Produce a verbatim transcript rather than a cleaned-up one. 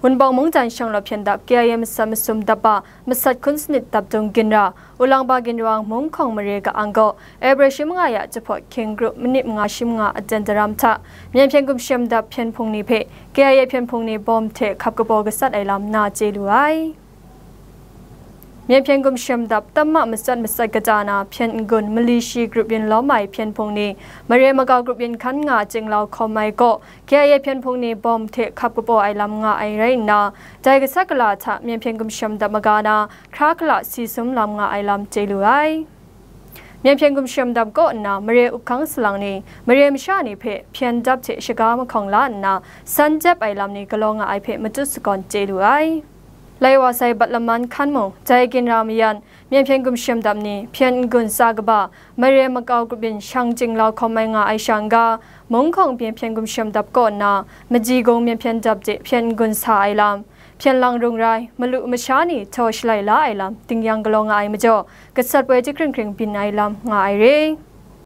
Wunpawng mungdan shanglawt hpyen dap K I A masat masum dap ba masat hkun sanit dap dung ginra, Ulangba ginra mung hkawng mare ka-ang gaw, April shi manga ya jahpawt hkying grup manit manga shi manga aten daram hta, Myen hpyen gumshem dap hpyen hpung ni hpe K I A hpyen hpung ni bawm hte hkap kabaw gasat ai lam na chye lu ai. Myen hpyen gumshem dap tamma matsat matsat kata na hpyen n-gun mali shi grup yin lawm ai hpyen hpung ni, mare makau grup yin hkan nga chinglau hkawm ai kaw, K I A hpyen hpung ni bawm hte hkap kabaw ai lam nga ai rai nna, dai gasat gala hta myen hpyen gumshem dap maga na hkra hkala si sum lam nga ai lam chye lu ai. Myen hpyen gumshem dap kaw nna mare up hkang salang ni, mare masha ni hpe hpyen dap hte shaga mahkawng la nna, san jep ai lam ni galaw nga ai hpe matut sagawn chye lu ai. Lai wa sai bat laman hkan mung, dai ginra mayan, myen hpyen gumshem dap ni hpyen n-gun tsa kaba, mare makau grup yin shang chinglau hkawm ai nga ai sha n-ga, mung hkawng myen hpyen gumshem dap kaw nna, Maji Gung myen hpyen dap de hpyen n-gun sa ai lam, hpyen lang rung rai, malu masha ni htaw shalai la ai lam, dingyang galaw nga ai majaw, gasat poi chyahkring hkring byin ai lam nga ai re.